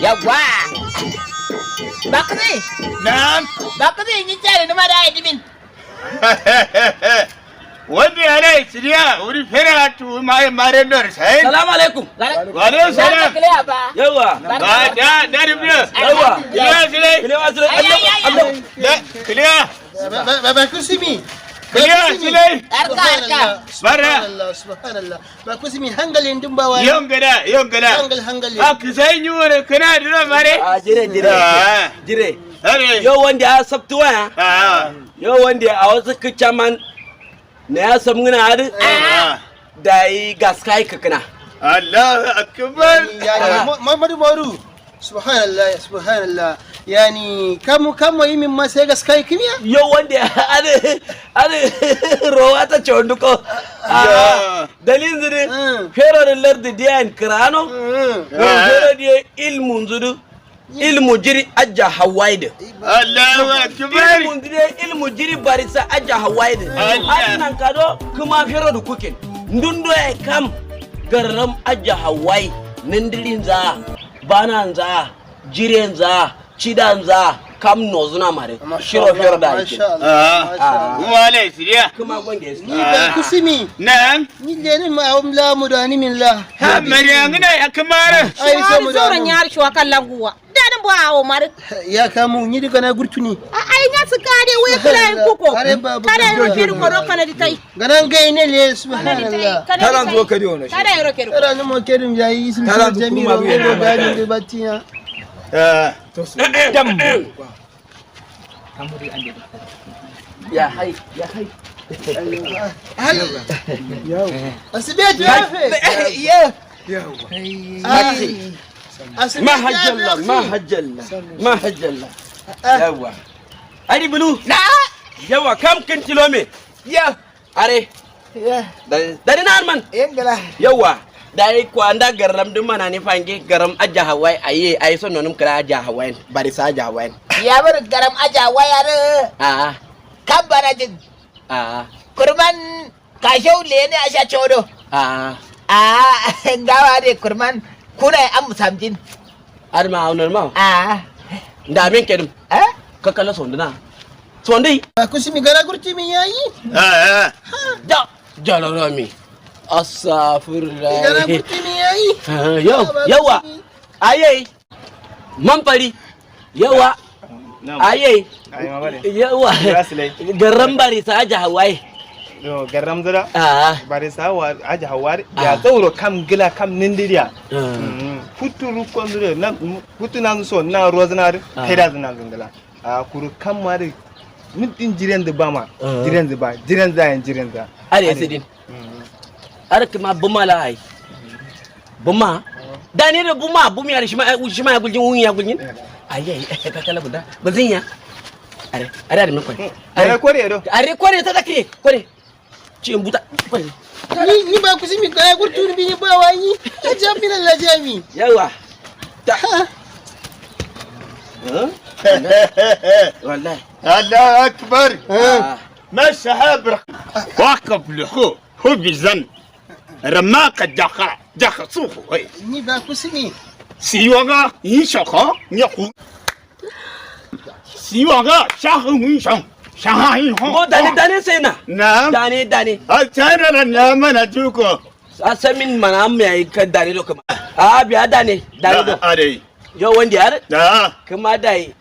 Yawwa. Bakuzi. Na'am. Bakuzi ni tsare ni ma da ai dimin. Wanda ya rai siriya wuri fera tu mai mare dor sai. Salamu alaikum. Wa alaikum salam. Ba. Yawa. Ba da da biyo. Yawa. Kiliya silai. Kilewa sule. Ay, ay, ay, ay. Da kiliya. Ba kusimi. Kiliya silai. Arka arka. Bara. Subhanallah, subhanallah. Ba kusimi hangalin dun bawa. Yon gada, yon gada. Hangal hangal. A kisai yi wani kana dira mare. A jire jire. Ah. Jire. Are. Yau wanda ya sabtuwa. Ah. Yau wanda a wasu kicaman na ya samu na har Ah. da yi gaskai kakana. Allahu akbar. Yani Muhammadu Maru. Subhanallah, subhanallah. Yani kamu kamu yi min ma sai gaskai kimiyya? Yau wanda are are rowa ta chonduko. Ya. Dalin zuri. Mm. Fero da lardi diyan kirano. Fero diye ilmun zuru. Ilmu jiri ajja hawaii. Allahu akbar. Ilmu jiri ilmu jiri barisa ajja hawaii. Allah. An nan kado kuma fero da kukin. Ndundo ya kam garam ajja hawaii. Nindirin za banan za jiren za cidan za kam nozuna mare. Shiro fero da ake. Masha Allah. Masha Ah. Allah. Wale siriya. Kuma gwange su. Ni ba kusimi. Na'am. Ni lenin ma awum la mudani min la. Ha Maryam ina akmara. Ai so Shwari zoron mudani. yar shwa kallan guwa. Danin bo awo mar. Ya kamu ni daga na gurtuni. A ai nya su kare we kula yin kuko. Are babu Kada yaro gurtuni. kiri koro kana di tai. Ganan gai ne le subhanallah. Taran zo kadi wono shi. Kada yaro kiri. Tara ni mo kerim jayi sun Tara zu jami'o kurma biyu go ne. gani de battiya. Ah. Dam. Ya hai, ya hai. Asibetu ya fe. Ya. Asibetu Ma ya fe, hajjalla, ma akhi. hajjalla, ma hajjalla. Yawa. Ari bulu. Na. Yawa kam kin kilome. Ya. Are. Ya. Dari na man. Yengala. Yawa. Dai kwanda garam dum mana ni fange garam ajja hawai aye aye son nonum kra ajja hawai barisa ajja hawai. Ya bar garam aja wayar Ah kan barajin. ah Kurman kashau le ne asha chodo. ah. Ah, ngawa de kurman kuna am samjin. Ar ma onar ma. Ah. Nda men kedum. Eh? Ka kala sondina. Sondi. Ba kusimi gara gurti min yayi. Ah. Ja jalarami. Gara Astaghfirullah. gurti min yayi. Yau, yawa. Aye. Manfari. Yawa. Aye. Yawa. Garam barisa aja hawai. Yo garam zara Ah. barisa wa aja hawari ya tsoro kam gila kam nindiriya. Ah. Puturu kondure na putu na so na roznar tera zina zingala a kuru kam mari min din jiren da bama Ah. jiren da ba jiren za yan jiren za. Are sidin. Are kuma buma la ai. Buma. Da ne da buma bumi ya shi ma shi ma ya guljin wun ya guljin. Aye ai ka kala bunda. Bazin ya. Are are are min kwai. Are kore do. Are kore ta take kore. Ci in buta kore. Ni ni ba kusimi gara gurti min ba wayi. Ajab min Allah jami. Yawa. Ta. Huh? Wallahi. Allahu akbar. Ah. ما السحاب وقف له هو بالزن رماق الدخا دخا صوفه هي Ni ba kusimi. 希望啊，你小好，你胡。希望啊，下河文上，下河一 Ko 红。 dane dane sai na. نعم Dane dane. أتانا نعم أنا دوكو. A san min mana am yayi kan dane do kuma. A biya dane dane do. أري. Yo wanda yar آه kuma dai.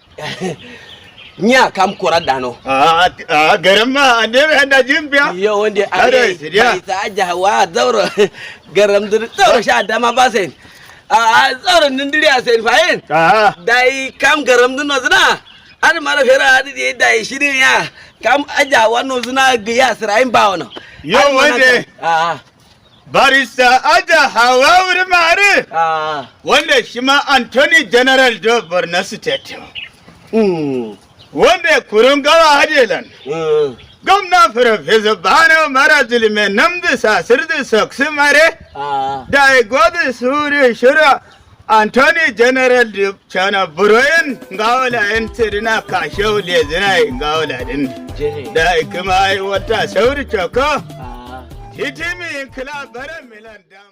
Nya kam kora dano. آه آه قرما أنا أنا جنبيا. Yo wanda Are, siriya. bai ta aja hawa zauro garam dur zauro sha dama ba sen. A zauro nindiri a sen fayin. آه Dai kam garam dun nozuna. Ar mara fera hadi dai dai shirin ya. Kam aja wa nozuna giya sirayin ba wono. Yo wanda Ah barista aja hawa mare. ah. Wanda shi ma Anthony General do Borno State. Wanda kurun gawa hadelan. Gwamna Farfesa Bano Mara Zulme Namdi Sasirdi Saksu Mare. Ah. Da gwada suri shira Anthony General da Chana Buroyin gawala yan tirina kashe le zina gawala din. Jere. Da kuma ai wata sauri choko. Ah. Titimi kila bara milan dam.